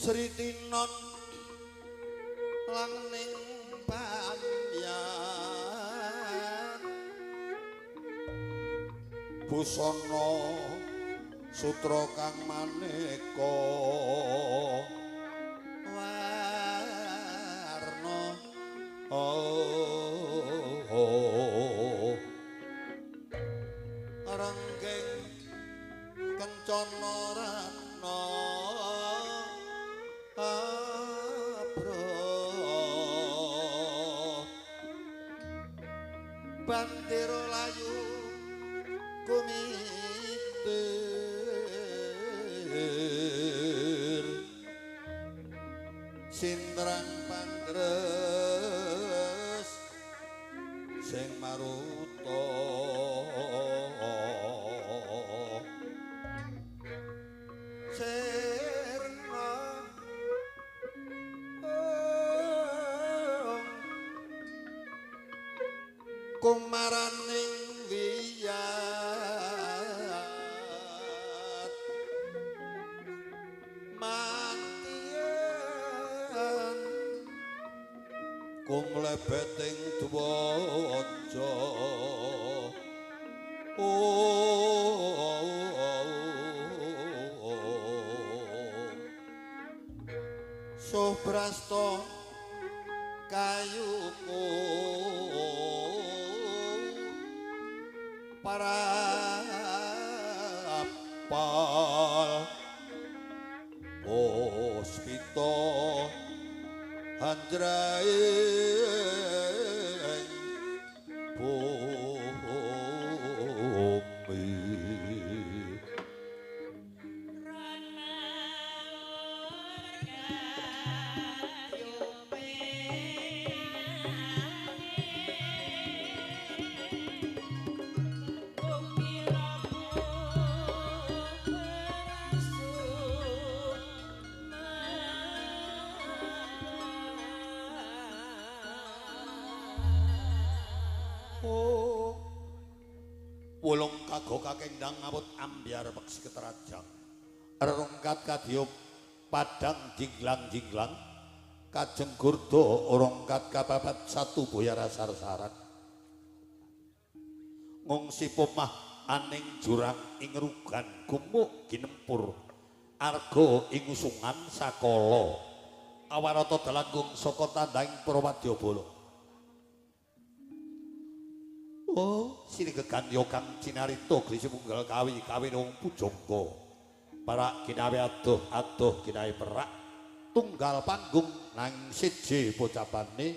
Sri Tinon langning pamyan busana sutra kang maneka warna ranggeng kencana ratna abra bantir layu kumitir sindrang pandres sing maruta sirna kumaraning wiyat matian kumlebeting dwaja Sobrasta kayuku parapal puspita handraing bumi. Wulung kago kakendang ngawut ambyar peksi keterajang rerungkat kadya padang jinglang-jinglang kajeng gurda rongkat kapapat satu boyara sarsaran ngungsi pomah aning jurang ing rugan gumuk ginempur arga ing usungan sakala awarata dalanggung saka tandhang Prawadyabala. Oh, sini gegandya kang cinarita grisi munggal kawi kawin wong pujangga. Parak ginawe adoh-adoh ginawe perak tunggal panggung nang siji pocapane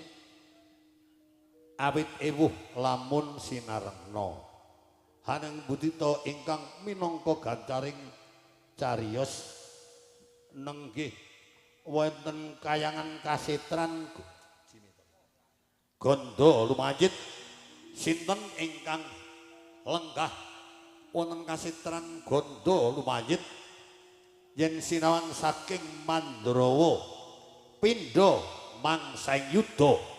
awit ewuh lamun sinarengna. Haneng budita ingkang minangka gancaring cariyos nenggih wonten kayangan kasetran Gandha lumayit. Sinten ingkang lenggah wonten kasetran Gandha lumayit yen sinawang saking Mandrawa pindha mangsaing yuda.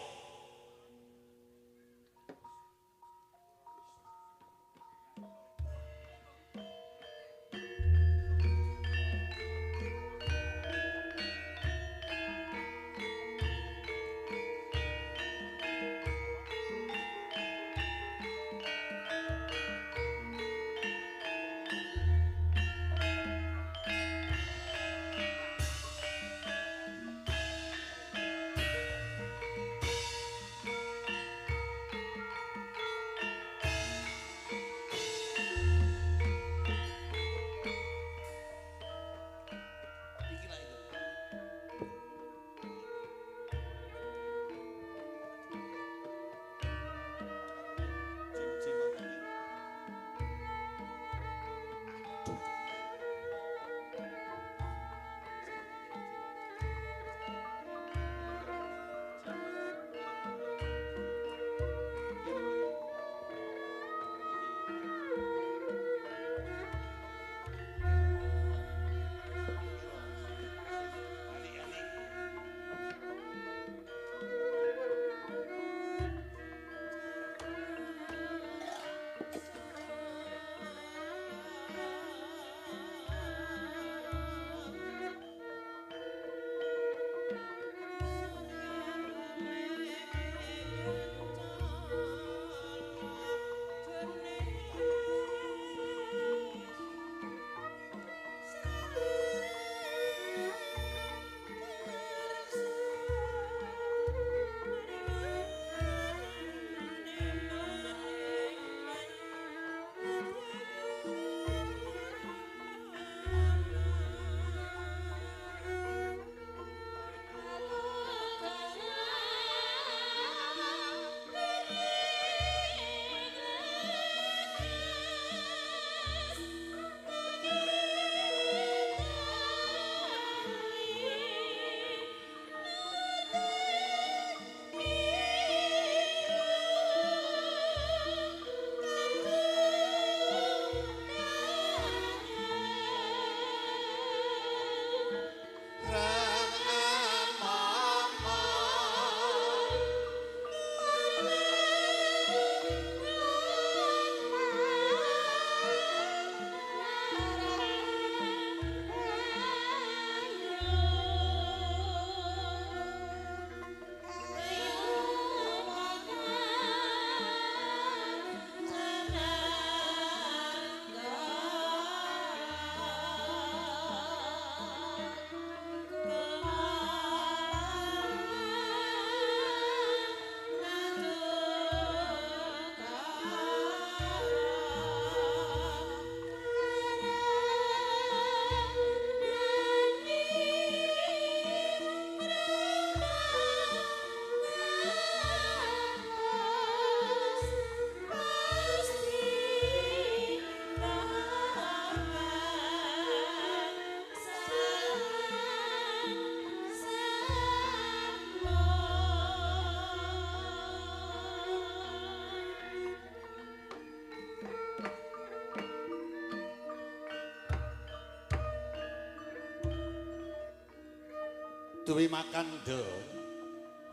Duwi makan de.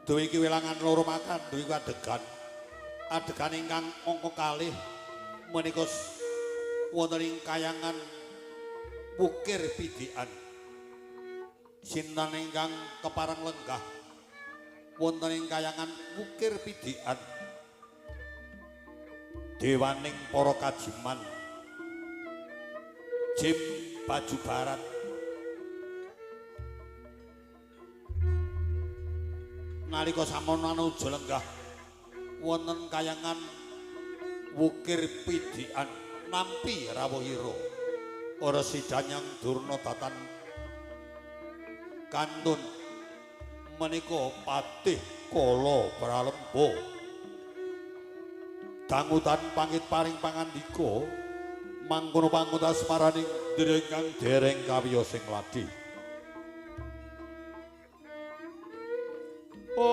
Duwi iki wilangan loro makan, duwi ku adegan. Adegan ingkang angka kalih menika wonten ing kayangan Wukir Pidikan. Sinten ingkang kepareng lenggah wonten ing kayangan Wukir Pidikan. Dewaning para kajiman Jim Baju Barat nalika samono anuja lenggah wonten kayangan Wukir Pidikan nampi rawuhira ora sidanyang Durna datan kantun menika patih kala pralemba dangutan pangit paring pangandika mangkono pangut asmaraning dereng dereng kawiyos sing ladi. Oh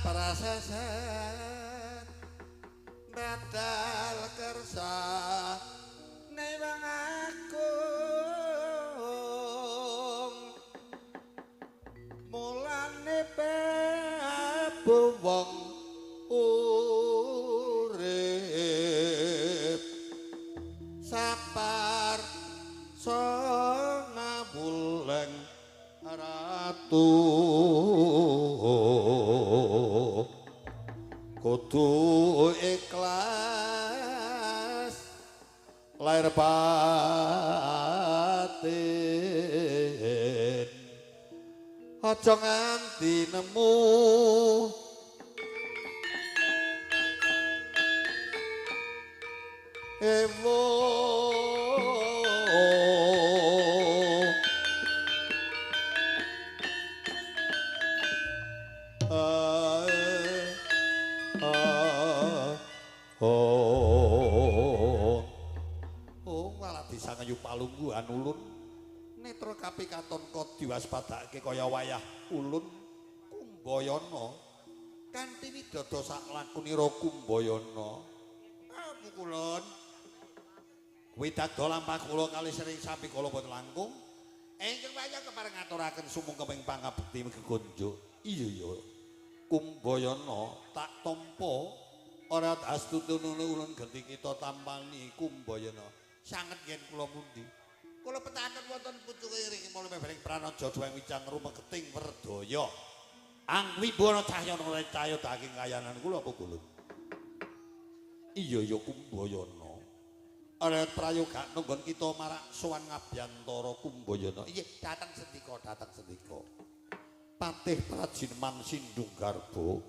Praseset badal kersa newang agung mulane pebu wong urip sapar sangawuleng ratu kudu ikhlas lahir batin aja nganti nemu ewo sangayu palungguhan ulun netra kapikaton kok diwaspadake kaya wayah ulun Kumbayana kanthi widada sak lakunira Kumbayana. Aku kulon widada lampah kula kalih sering sampi kala boten langkung ingkang wayah kepareng ngaturaken sumungkeping pangabekti gegonjuk. Iya ya Kumbayana tak tampa ora astutunune ulun genti kita tampani Kumbayana. Sanget yen kula pundi kula petaken wonten pucuke ring mulih mebering pranaja duweng wijang rumegeting werdaya angwibono cahya cahya daging kayanan kula apa kulun. Iya ya Kumbayana Ora prayoga nunggon kita marak sowan ngabyantara Kumbayana. Iya, dateng sendika, dateng sendika. Patih Prajinman Sindung Garba.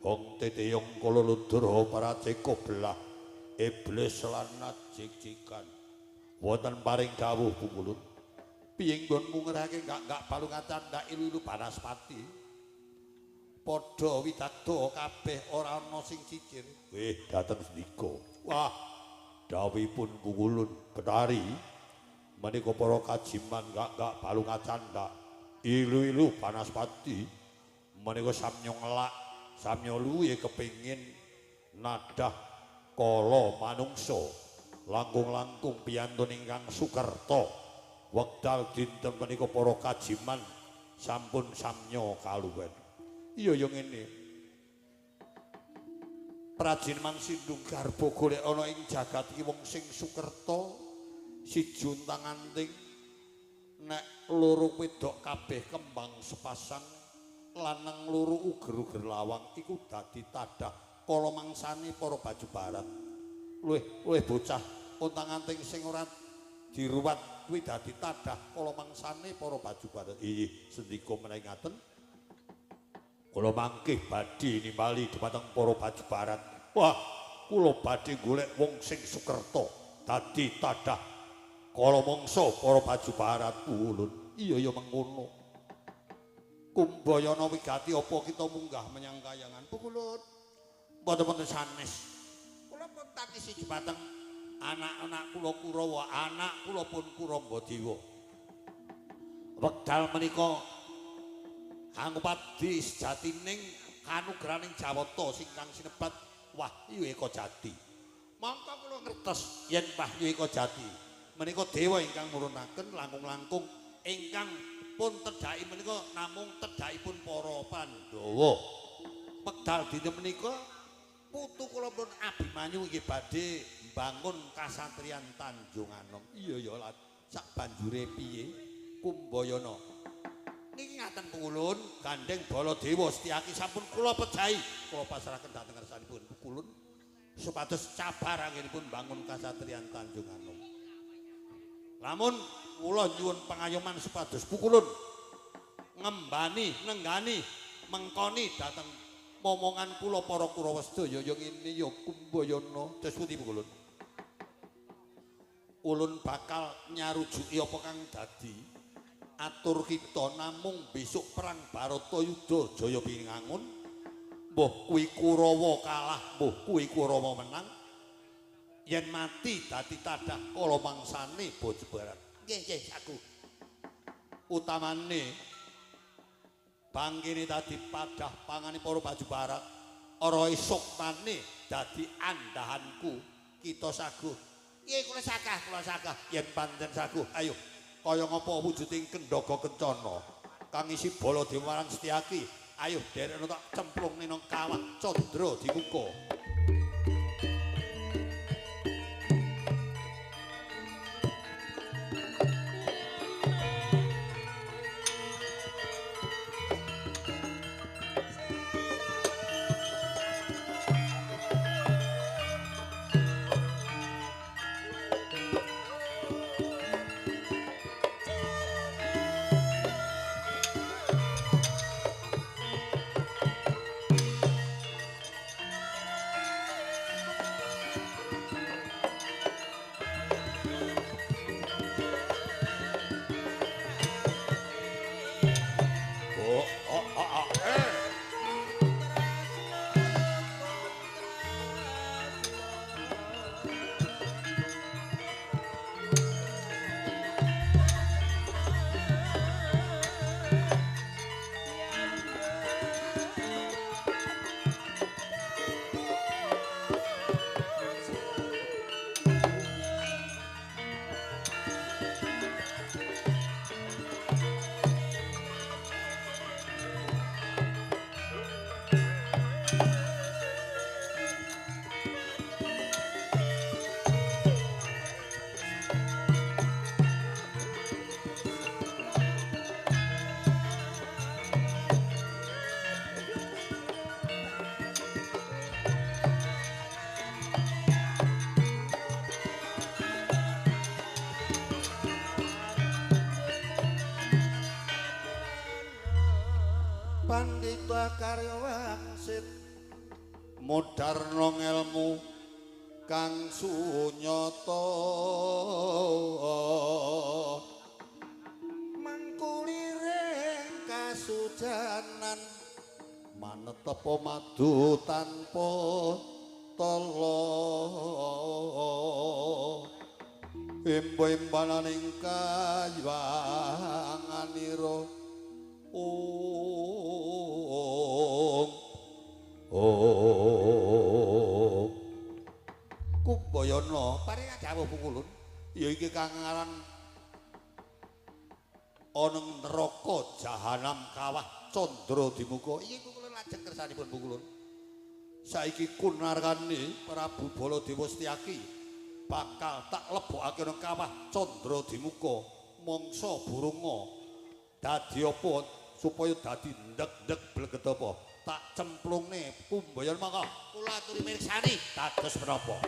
Wong teteyong kala ludra paraceka belah iblis lan jik-jikan. Wonten paring dawuh Pukulun. Piye nggonmu ngerahake gak balung candhak ilu-ilu banaspati. Padha widadha kabeh ora ana sing cicir. Wih, dateng sendika. Wah, dawuhipun Pukulun Betari menika para kajiman gak balung candhak ilu-ilu banaspati menika samya ngelak, samya luwe kepengin nadah kala manungsa langkung-langkung piyantun ingkang sukerta. Wekdal dinten menika para kajiman sampun samya kaluwen. Iya ya ngene. Prajinman Sindung Garba golek ana ing jagat iki wong sing sukerta siji untang-anting nek loro wedok kabeh kembang sepasang lanang loro uger-uger lawang iku dadi tadah kala mangsane para baju barat. Luwih bocah untang-anting sing ora diruwat kuwi dadi tadah kala mangsane para baju barat. Iya, sendika menawi ngaten. Kula mangkih badhe nimbali dhumateng para baju barat. Wah, kula badhe golek wong sing sukerta dadi tadah kala mangsa para baju barat ulun. Iya ya mengono. Kumbayana wigati apa kita munggah menyang kayangan Pukulun. Mboten-mboten sanes. Kula pun tangisi dhumateng anak-anak kula Kurawa, anak kula pun Kurambadiwa. Wekdal menika Angupadi sejatining kanugraning Jawata singkang sinebat Wahyu Eka Jati. Mongko kula ngertos yen Wahyu Eka Jati menika dewa ingkang murunaken langkung-langkung ingkang pun tedhaki menika namung tedhakipun para Pandhawa. Wekdal dinten menika putu kula pun Abimanyu inggih badhe mbangun kasatriyan Tanjung Anom. Iya ya sak banjure piye Kumbayana. Niki ngaten Pukulun, gandeng Baladewa Setyaki sampun kula pejahi, kula pasrahaken dhateng ngersanipun Pukulun supados cabar anggenipun bangun kasatriyan Tanjung Anom. Lamun kula nyuwun pangayoman supados Pukulun ngembani, nenggani, mengkoni dhateng momongan kula para Kurawa sedaya ya ngene ya Kumbayana. Terus pundi Pukulun? Ulun bakal nyarujuki apa kang dadi atur kita namung besok perang Baratayuda Jaya Binangun mbuh kuwi Kurawa kalah mbuh kuwi Kurawa menang yen mati dadi tadah kala mangsane Bojo Barat. Nggih nggih aku utamane bangkene dadi padah pangane para baju barat ora sukmane dadi andahanku kita saguh. Nggih kula sakah kula sakah yen pancen saguh ayo kaya ngapa wujuding kendhaga kencana kang isi Baladewa marang Setyaki ayo derekno tak cemplungne nang kawah Candra Dikuka. Sinarita karya wangsit modarna ngelmu kang sunyata mangkuliring kasujanan manetepa madu tanpa tala imba-imbananing kaywanganira ong ong Kumbayana paring dawuh Pukulun ya iki kang aran ana neraka jahanam kawah Candra Dimuka. Iki Pukulun lajeng kersanipun Pukulun. Saiki kunarkane Prabu Baladewa Setyaki bakal tak lebokake nang kawah Candra Dimuka mangsa burunga dadi apa supaya dadi ndek-ndek bleget apa tak cemplungne Kumbayana mangka kula aturi mirsani dados menapa.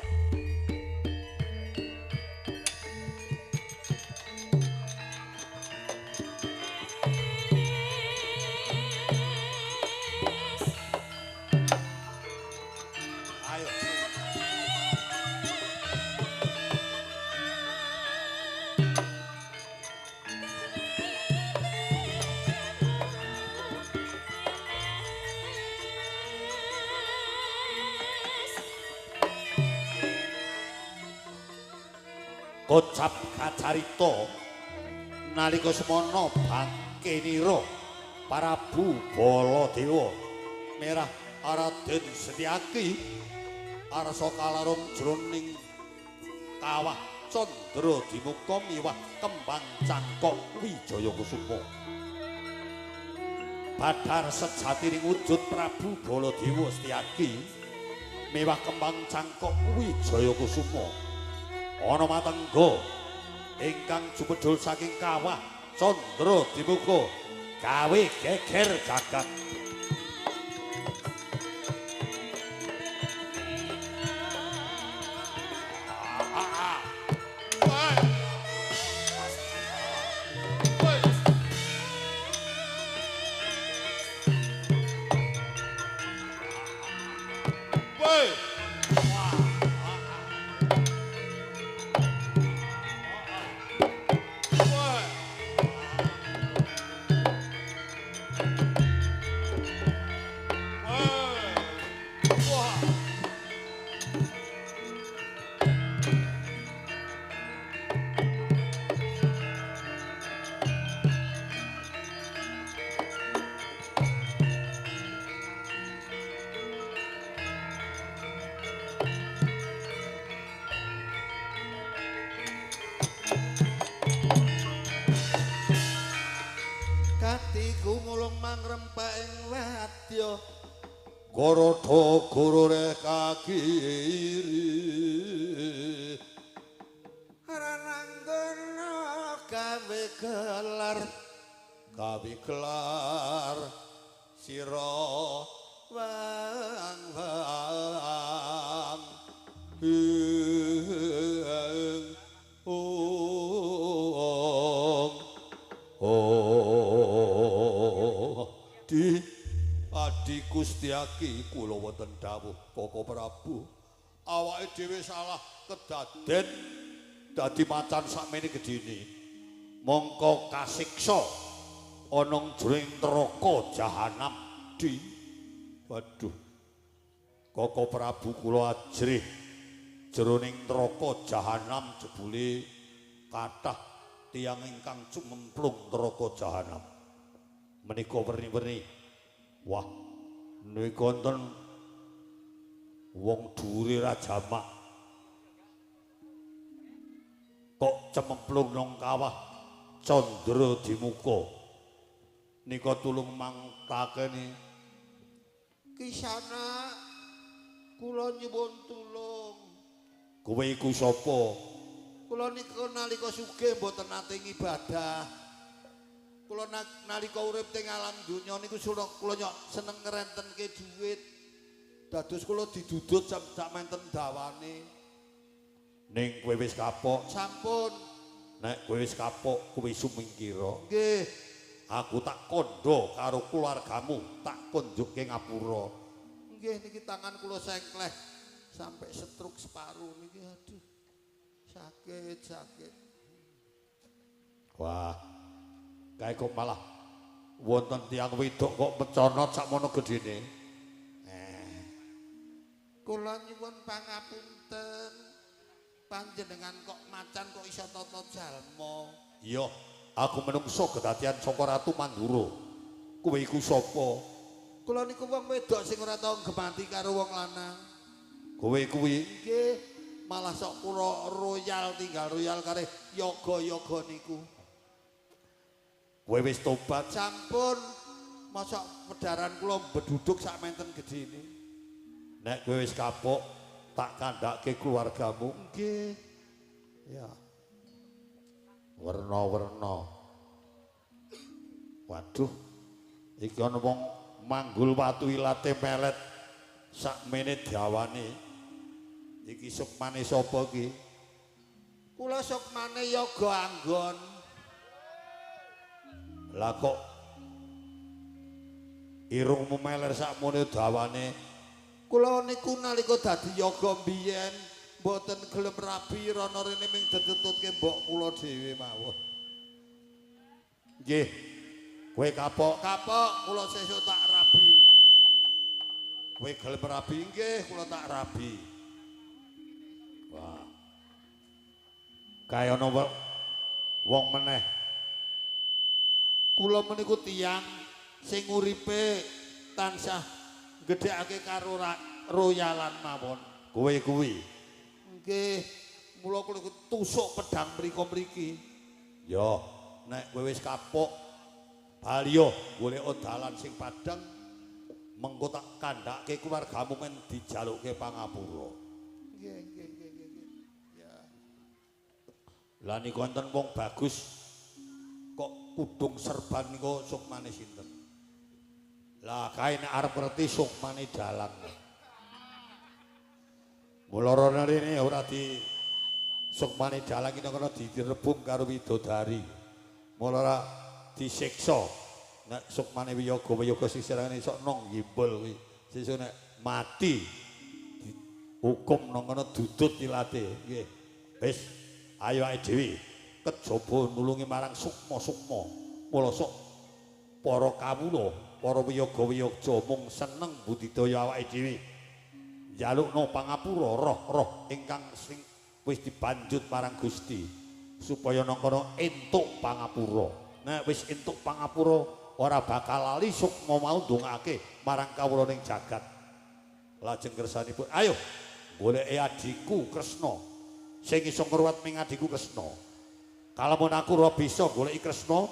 Kocap kacarita nalika semana bangkenira Prabu Baladewa merah Raden Setyaki arsa kalarung jroning kawah Candra Dimuka miwah kembang cangkok Wijaya Kusuma. Badhar sejatining wujud Prabu Baladewa Setyaki miwah kembang cangkok Wijaya Kusuma ana matengga ingkang jumedhul saking kawah Candra Dimuka gawe geger jagat. Garuda gurure kakiri Rananggana gawe gelar gawe gelar sira wang wang ing ong oh di Adi Kustiaki kula wonten dawuh Koko Prabu awake dhewe salah kedaden dadi macan sakmene gedene mongko kasiksa ana jroning neraka jahanam di waduh Koko Prabu kula ajrih jroning neraka jahanam jebule kathah tiyang ingkang cumemplung neraka jahanam menika werni-werni. Wah, niku wonten wong dhuwure ra jamak. Kok cememplung nang kawah Candra Dimuka. Nika tulung mangtakeni. Kisana kula nyuwun tulung. Kowe iku sapa? Kula niku nalika sugih mboten nate ngibadah. Kula nalika urip teng alam donya niku kula nyok seneng ngrentenke dhuwit. Dados kula didudut sak menten dawane. Ning kowe wis kapok? Sampun. Nek kowe wis kapok kowe sumingkira. Nggih. Aku tak kandha karo keluargamu, tak kunjukke ngapura. Nggih niki tangan kula sengkleh sampai setruk separuh niki aduh. Sakit, sakit. Wah. Kae kok malah wonten tiyang wedok kok meconot sakmono gedene. Kula nyuwun pangapunten. Panjenengan kok macan kok iso tata jalma? Iya, aku menungso kedadian saka Ratu Mandura. Kowe iku sapa? Kula niku wong wedok sing ora tau gemanti karo wong lanang. Kowe kuwi? Nggih, malah sok kula royal tinggal royal kare yoga-yoga niku. Kowe wis tobat? Sampun. Mosok pedaran kula beduduk sak menten gedene. Nek kowe wis kapok, tak kandhake keluargamu. Nggih. Ya. Werna-werna. Waduh. Iki ana wong manggul watu ilate melet sakmene dawane. Iki sukmane sapa iki? Kula sukmane yoga anggon. Lah kok irungmu meler sakmene dawane? Kula niku nalika dadi yoga mbiyen mboten gelem rabi rono rene ming dedetutke mbok kula dhewe mawon. Nggih. Kowe kapok? Kapok, kula sesuk tak rabi. Kowe gelem rabi? Nggih, kula tak rabi. Wah. Kae ana wong meneh. Kula meniku tiyang sing uripe tansah gedhekake karo royalan mawon. Kowe kuwi? Nggih, mula kula tusuk pedang mriko mriki. Ya, nek kowe wis kapok, baliyo golek dalan sing padhang, mengko tak kandhake keluargamu men dijalukke pangapura. Nggih, nggih, nggih, nggih. Ya. Lah niku wonten wong bagus kok kudung serban niku sukmane sinten? Lah kae nek arep ngerti sukmane dalang. Mula rono rene ora di sukmane dalang iki kono direbung karo widodari. Mula ora disiksa. Nek sukmane wiyaga wiyaga sisirane sok nang gimbal kuwi. Sesuk nek mati hukum nang kono dudut ilate. Nggih. Wis ayo ae dhewe kejaba nulungi marang sukma-sukma. Mula sok para kawula, para wiyaga-wiyaga mung seneng budidaya awake dhewe. Njalukna pangapura roh-roh ingkang sing wis dibanjut marang Gusti supaya nang kono entuk pangapura. Nek wis entuk pangapura ora bakal lali sukma mau ndongake marang kawula ning jagat. Lajeng kersanipun, ayo goleki adhiku Kresna. Sing iso ngruwat ming adhiku Kresna. Kalamun aku ora bisa goleki Kresna,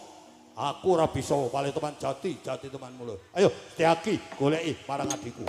aku ora bisa wali teman jati, jati teman mula. Ayo Setyaki goleki marang adhiku.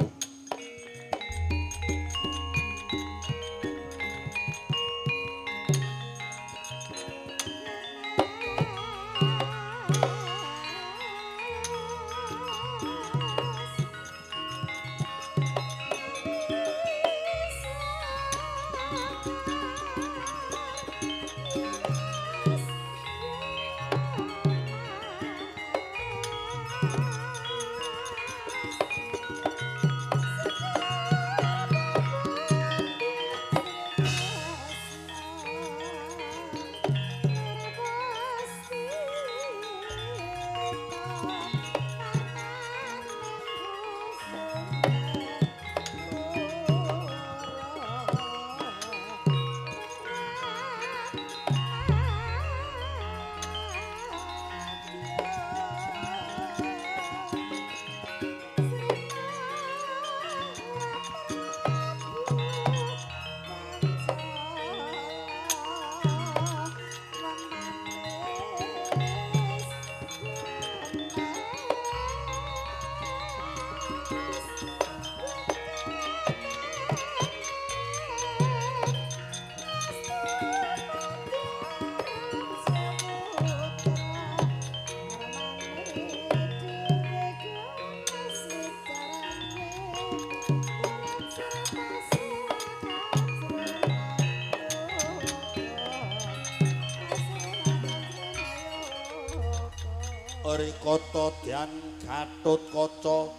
Brikata Dyan Gatotkaca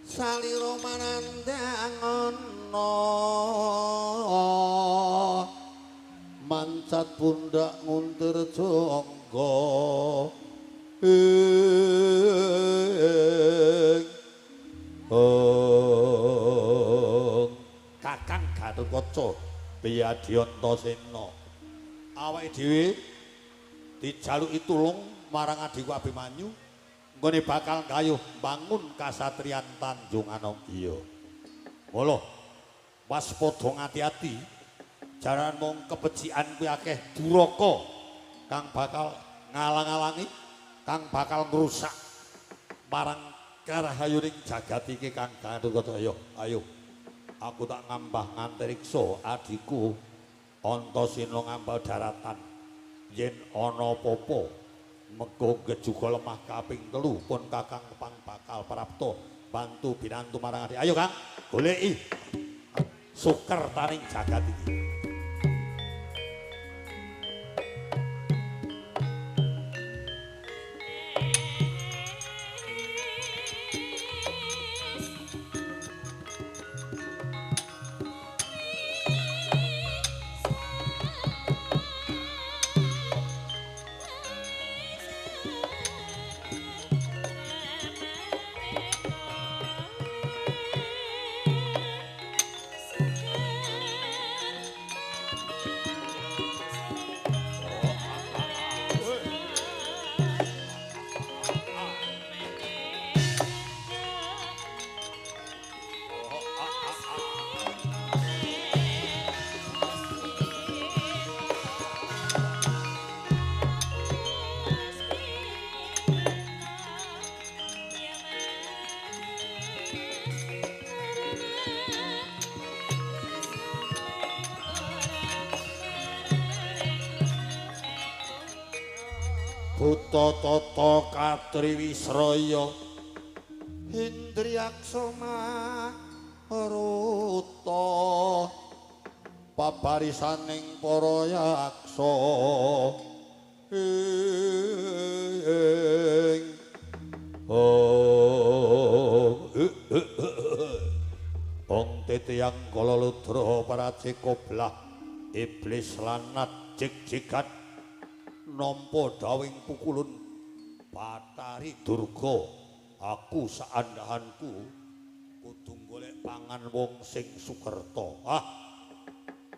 salira manandhangana mancat pundak nguntir jangga ing Kakang Gatotkaca Biyadi Antasena awake dhewe dijaluki tulung marang adhiku Abimanyu nggone bakal gayuh bangun kasatriyan Tanjung Anom. Iya. Mula waspada ngati-ati jaran mung kebecikan kuwi akeh duraka kang bakal ngalang-alangi, kang bakal ngrusak marang karahayuning jagat iki Kang Gatotkaca. Ayo, ayo. Aku tak ngambah ngantariksa adhiku Antasena ngambah daratan. Yen ana apa-apa mengko gejuga lemah kaping 3 pun Kakang pang bakal prapta bantu binantu marang adik. Ayo Kang, goleki sukertaning jagat iki. Buta tata katriwisraya Hindriyaksa maruta paparisaning para yaksa ing ong titiyang kala ludra paracika blah iblis lanat jig-jigan nampa dawing pukulun Bathari Durga. Aku saandahanku kudu golek pangan wong sing sukerta. Ah,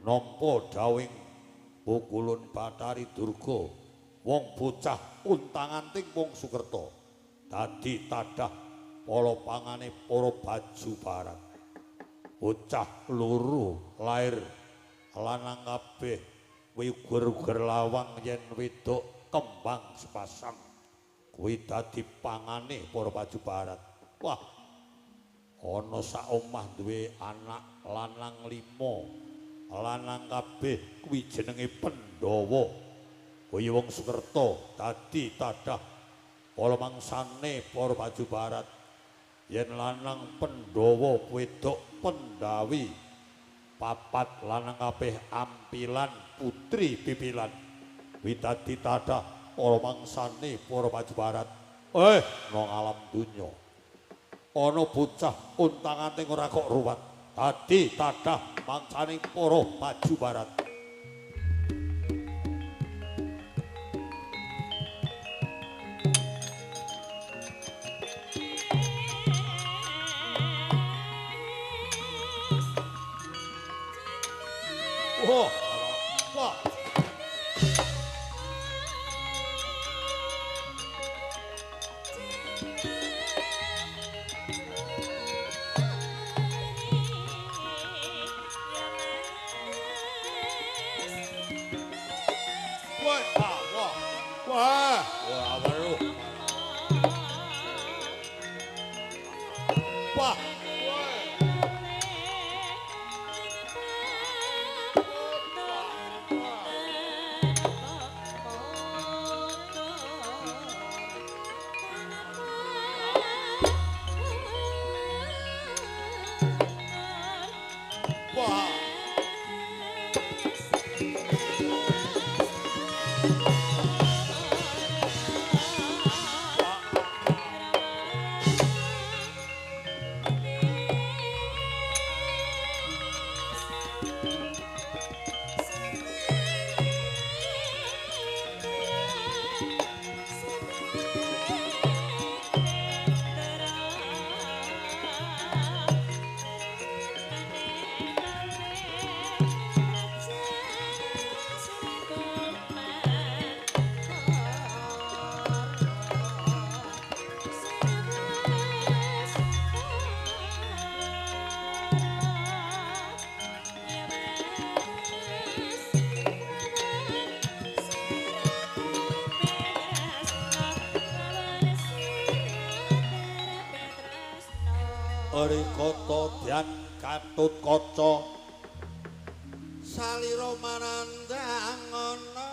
nampa dawing pukulun Bathari Durga, wong bocah untang-anting wong sukerta dadi tadah pala pangane para baju barat. Bocah loro lair lanang kabeh wiger-uger lawang yen wedok kembang sepasang kuwi dadi pangane para baju barat. Wah, ana sak omah duwe anak lanang 5 lanang kabeh kuwi jenenge Pandhawa. Kuwi wong Sukerta dadi tadah pala mangsane para baju barat. Yen lanang Pandhawa wedok Pandhawi, papat lanang kabeh ampilan putri pipilan kuwi dadi tadah para mangsane para baju barat. Nang alam donya ana bocah untang-anting ora kok ruwat dadi tadah mangsane para baju barat. Wah, wah. Wah, wah, wah, wah. Wah. Nalika Dyan Gatotkaca salira manandang ana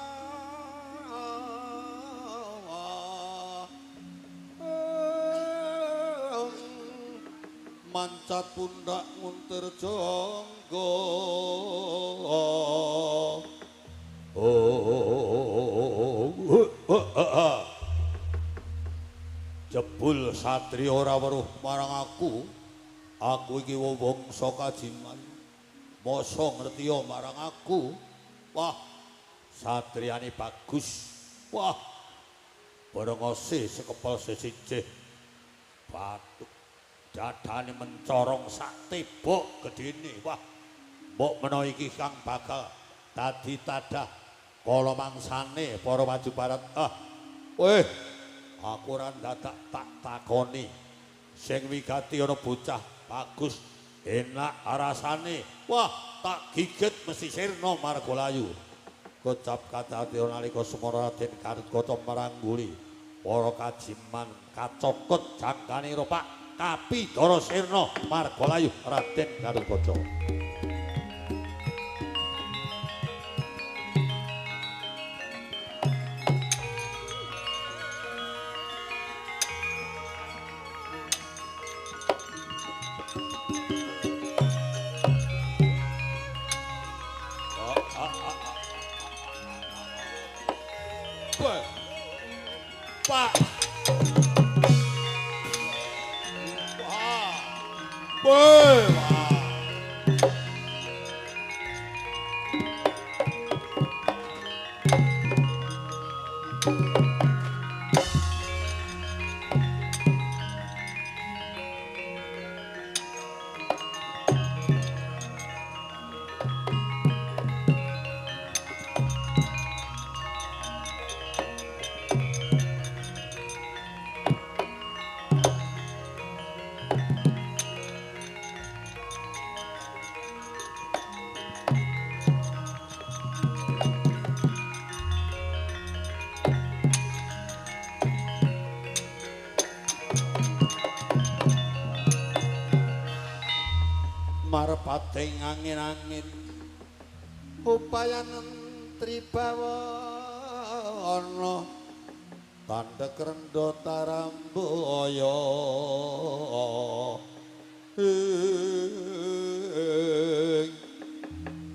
mancat pundak nguntir jangga. Jebul satriya ora weruh marang aku. Aku iki wong kajiman. Masa ngertiya marang aku? Wah, satriyane bagus. Wah, brengose sekepel sesijih. Bathuk dadane mencorong sak tebok gedene. Wah, mbok menawa iki kang bakal dadi tadah kala mangsane para maju barat. Ah, weh, aku ora dadak tak takoni. Sing wigati ana bocah bagus, enak rasane. Wah, tak gigit mesti sirna margalayu. Kocap kadatya nalika Semara Raden Gatotkaca merangguli para kajiman kacokot jangkane Pak Kapidara sirna margalayu Raden Gatotkaca. Pak. Wah. Marpating angin-angin upayan tribawana tandhek rendha tarambaya.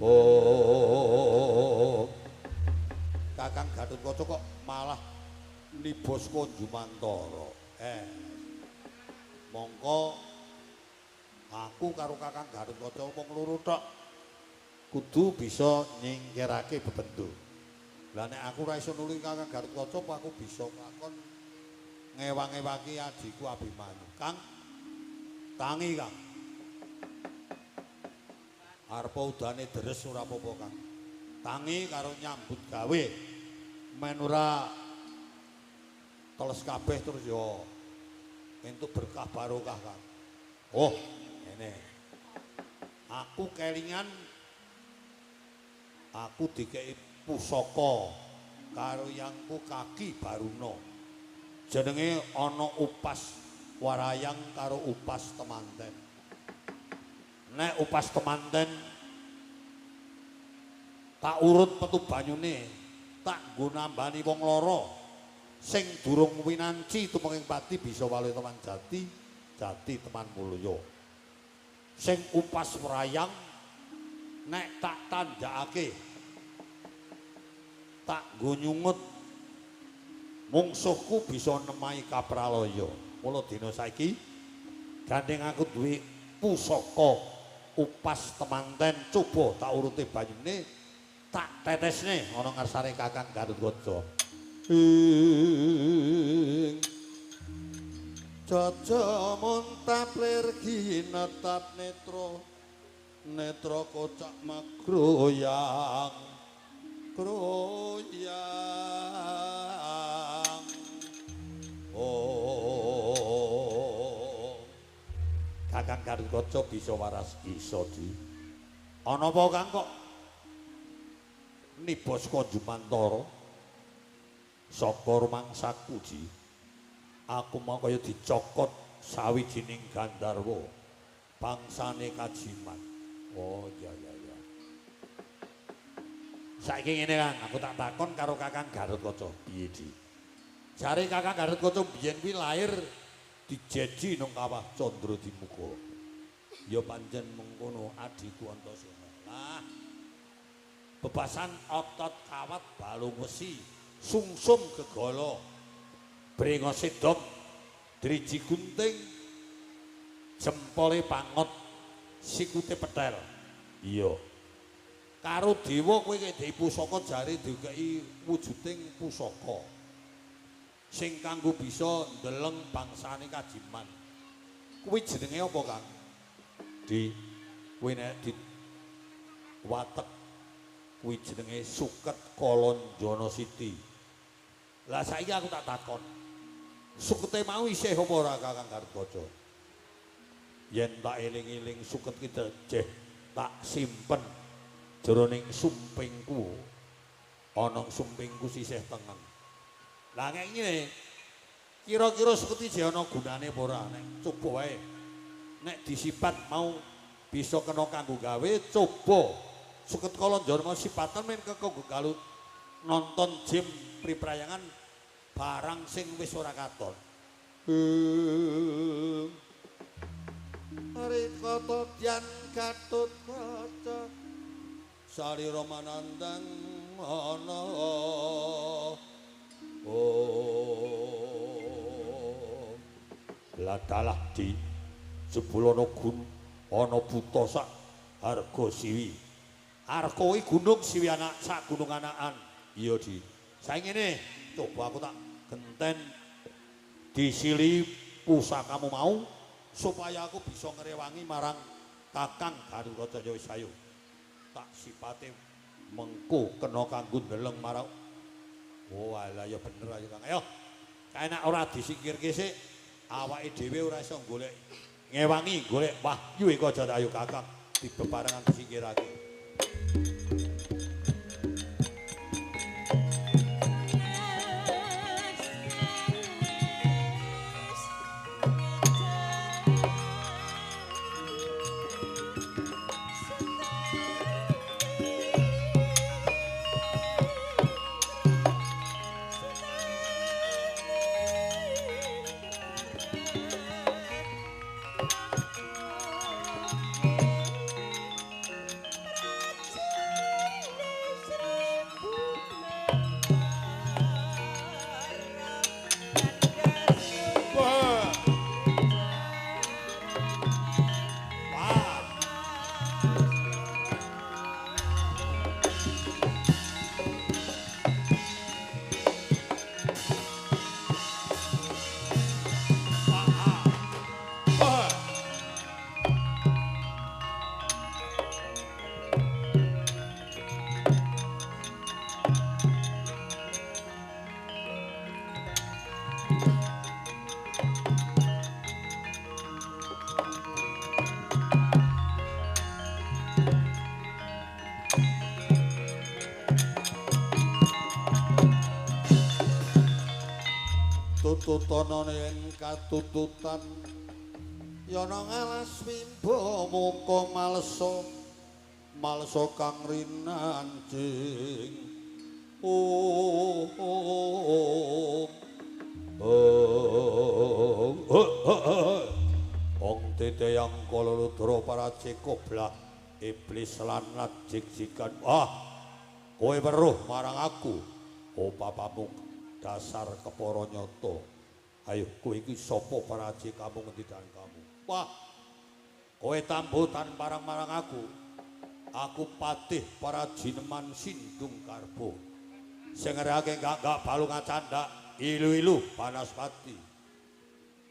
Oh, Kakang Gatotkaca kok malah nibaska Jumantara. Mongko aku karo Kakang Gatotkaca wong loro tok kudu bisa nyingkirake bebendu. Lah nek aku ora iso nulungi Kakang Gatotkaca, apa aku bisa ngakon ngewang-ewaki adhiku Abimanyu. Kang, tangi Kang. Arep udane deres ora apa-apa Kang. Tangi karo nyambut gawe. Men ora teles kabeh terus ya entuk berkah barokah Kang. Oh, ngene. Aku kelingan aku dikeki pusaka karo yangku Kaki Baruna. Jenenge ana upas warayang karo upas temanten. Nek upas temanten tak urut metu banyune, tak nggo nambani wong lara sing durung winanci tumenging pati bisa wali teman jati, jati teman mulya. Sing upas warayang nek tak tandhakake tak nggo nyungut mungsuhku bisa nemahi kapralaya. Mula dina saiki gandeng aku duwe pusaka upas temanten, coba tak urute banyune, tak tetesne ana ngarsane Kakang Gatotkaca. Ing caca muntap lir ginetap netra, netra kocak magroyang kroyang. Oh, Kakang Gatotkaca bisa waras iso di. Ana apa Kang kok nibaska Jumantara saka rumangsaku ji? Aku mau kaya dicokot sawijining gandharwa. Bangsane Kajiman. Oh iya iya iya. Saiki ngene Kang, aku tak takon karo Kakang Gatot Kaca. Piye Di? Jare Kakang Gatot Kaca biyen kuwi lahir dijeji nang kawah Candra Dimuka. Ya pancen mengkono adhiku Antasena. Lah bebasan otot kawat balung wesi, sungsum gegala, brengose dom, driji gunting, jempole pangot, sikute petel. Iya. Karo dewa kowe kek pusaka jare dikeki wujuding pusaka sing kanggo bisa ndeleng bangsane Kajiman. Kuwi jenenge apa, Kang? Di kuwi nek di watek kuwi jenenge Suket Kalonjana Siti. Lah saiki aku tak takon. Sukete mau isih apa ora Kakang Gatot Kaca? Yen tak eling-eling suket ki jeh tak simpen jroning sumpingku. Ana sumpingku sisih tengen. Lah nek ngene, kira-kira suket iki ana gunane apa ora? Nek coba wae. Nek disipat mau bisa kena kanggo gawe, coba. Suket Kalonjana mau sipatan men kanggo galu nonton jim priprayangan barang sing wis ora katon. Rika Todyan Gatut Kaca salira manandang ana. Oh, ladalah di jebul ana gun ana buta sak harga siwi. Arka kuwi gunung siwi anak sak gunung anakan. Iya Di. Saiki ngene, coba aku tak genten disili pusakamu mau supaya aku bisa ngrewangi marang Kakang Gatot Kaca. Ya wis ayo. Tak sipate mengko kena kanggo ndeleng marang. Oh alah ya bener ayo Kang. Ayo. Kae nek ora disingkirke sik awake dhewe ora iso golek ngewangi golek wahyu eko aja ayo Kakang dibebarengan disingkirake. Tututana yen katututan yana ngalas wimbo muka malesa malesa kang rinancing. Oh oh oh oh ong teteyang kala ludra parace koblah iblis lan jig-jigan. Ah kowe weruh marang aku. Oh papamu dasar kepara nyata. Ayo kowe iki sapa paraji kamu ngendi dan kamu? Wah, kowe tambutan parang-marang aku. Aku patih parajineman Sindung Garbo. Sing ngerake gak balungan candak ilu-ilu Banaspati.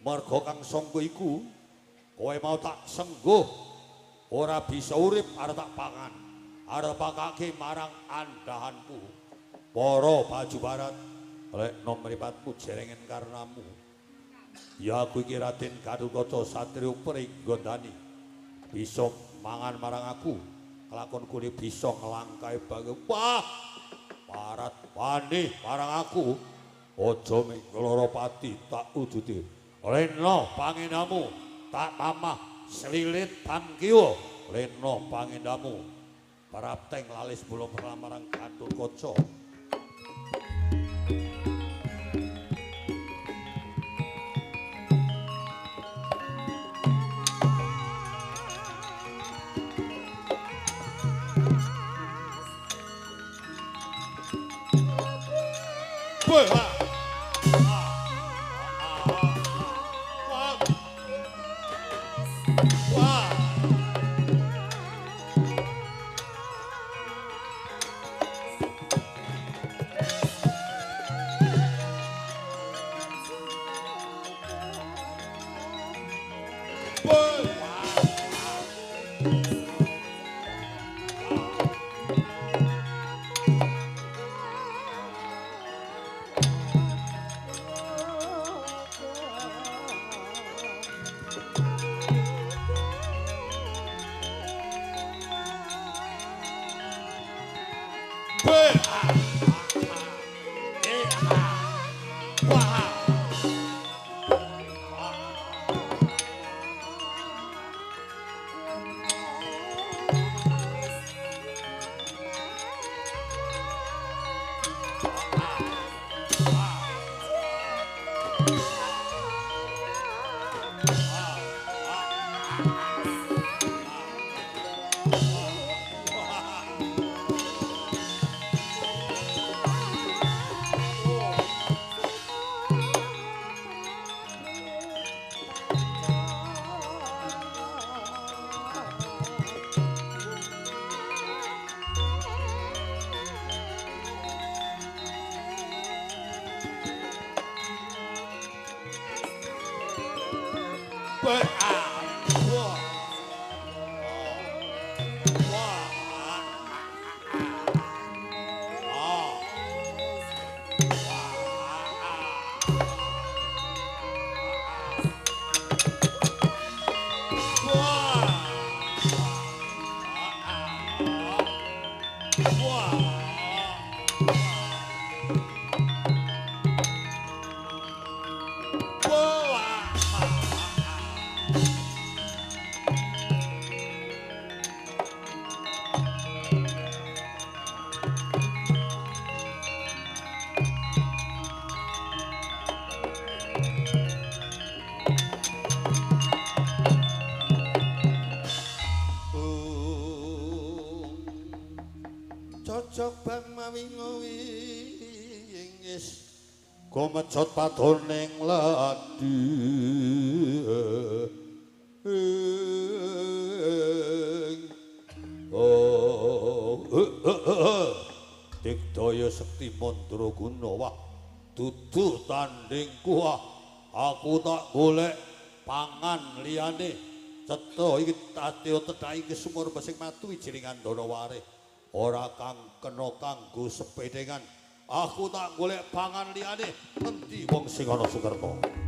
Merga kang sangka iku kowe mau tak sengguh ora bisa urip arep tak pangan. Arep pakake marang andahanku. Para baju barat lek nom mripatku jerengen karnamu. Ya aku iki Raden Gatot Kaca satriya Pringgondani. Bisa mangan marang aku. Kelakon kule bisa nglangkahi banget. Wah, parat wani marang aku. Aja ming lara pati tak wujude. Rena pangenamu tak mamah Selilit pangkiwa lena pangendamu. Prapteng lalis bula marang Gatotkaca. Cocok bang mawi wingis gomecot padoning ladi oh digdaya sekti mandraguna wah dudu tandingku wah aku tak golek pangan liyane cetha iki tatya tethaki sumur pesing matu ijilingan dana warih ora kang kena kanggo sepedengan aku tak golek pangan liyane endi wong sing ana Sukerta.